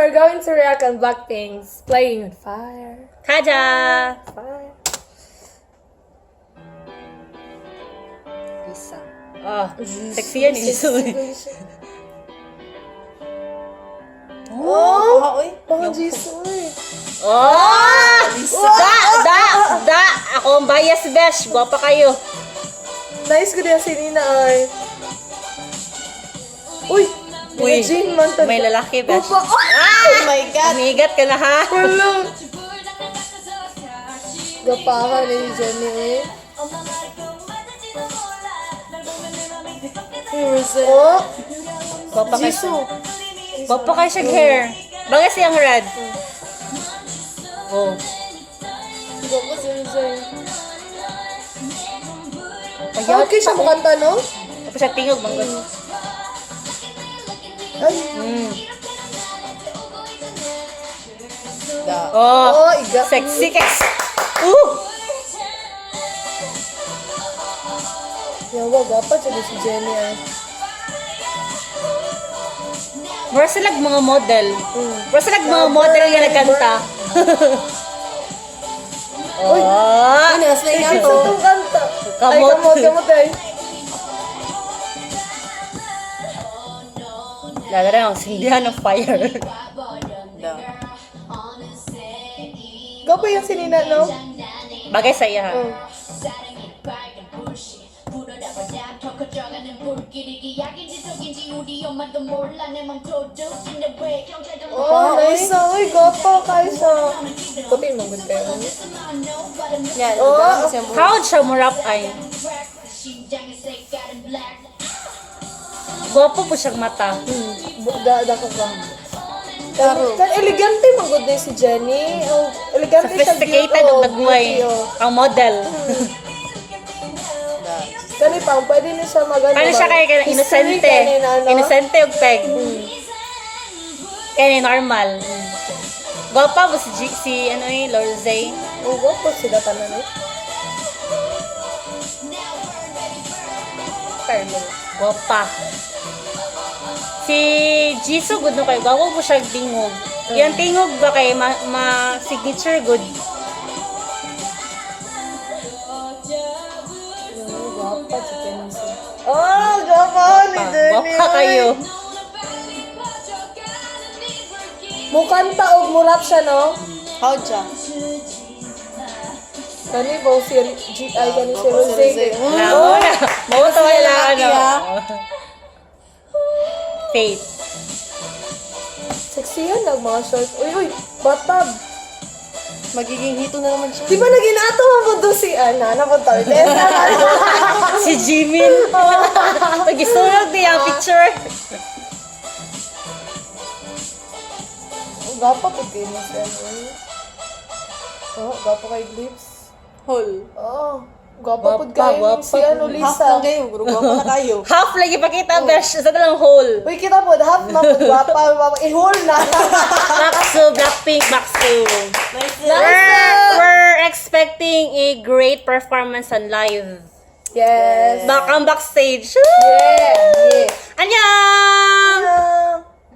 are going to react on Blackpink's "Playing with Fire." 가자. Fire. Lisa. Ah, sexy yan eh. Jisoo eh. Oh! Ah, oy. Baka Jisoo eh. Oh! Da! Da! Da! Ako ang bias, besh. Gwapa kayo. Nice ko din si Nina ay. Uy! Uy, Uy! Jean man may lalaki, besh. Opa! Oh! Oh my God! Umigat ka na, ha? Wala! Gapahan ni Jennie eh. Oh! Gwapa kayo. Jisoo! Gwapa kayo siyang hair. Bagay siyang red. Oh. Gwapa si Rosé. Payat Okay siya mukanta, no? Tapos siya tingog, manggod. Ay! Da. Oh, Oh, iga. Sexy keks. Ooh! Yawa, gwapa siya si Jennie ay. Mura sila mga model. Mura sila mga model nga nagkanta. Uy! Oh! Ano, slay nga Sa to. itong kanta. Ay, Kamot. kamot, kamot ay. Lalo na ang sindihan ng fire. Da. Gwapa yung si Nina, no? Bagay sa iya, ha? Oh. Oh, nice na. Uy, gwapa kayo siya. Puti mo, good kayo. Yan. Oh. Oh. Siya buhok. How siya mo rap ay? Gwapo po siyang mata. Da ko ba? Kan elegante man gud na si Jennie. Oh, elegante siya. Sophisticated oh, og dagway. beauty, oh. Ang model. Da. Kani pang pwede na siya magano. Paano siya kay kay History inosente? kani na, ano? Inosente og peg. Kaya normal. Gwapa mo si G, si ano eh, Lorze. Oh, gwapo sila tanan eh. Perlo. Gwapa. Si Jisoo good no kay gwapo po siya tingog. Yang tingog ba kay ma signature good. Oh, gwapa si Jennie. Oh, gwapa ni Jennie. Gwapa kayo. Mukanta og murap siya, no? How siya? Kani ba si G ay kani si Gwapa si Rosé. Rosé. Wala mo na. Mo to wala Lalaki, ano. ah. Faith. Sexy yan nag mga short. Uy, uy, bathtub. Magiging hito na naman siya. Di ba naginato mo do si Ana? Napunta ulit. Si Jimin. Pag-isulog di ang picture. Oh, gwapo po kayo ni si ano. Oh, gwapo kay lips. Hole. Oh, gwapo po Gwapa, kayo gwapa si ano, Half Lisa. lang kayo. Guro gwapa na kayo. Half lagi pakita, besh. Isa na lang whole. Uy, kita po, half man po, gwapa, gwapa. I-hole na. Baksu, Blackpink, Baksu. Nice. We're expecting a great performance on live. Yes. Back on backstage. Yeah. Annyeong! Yeah.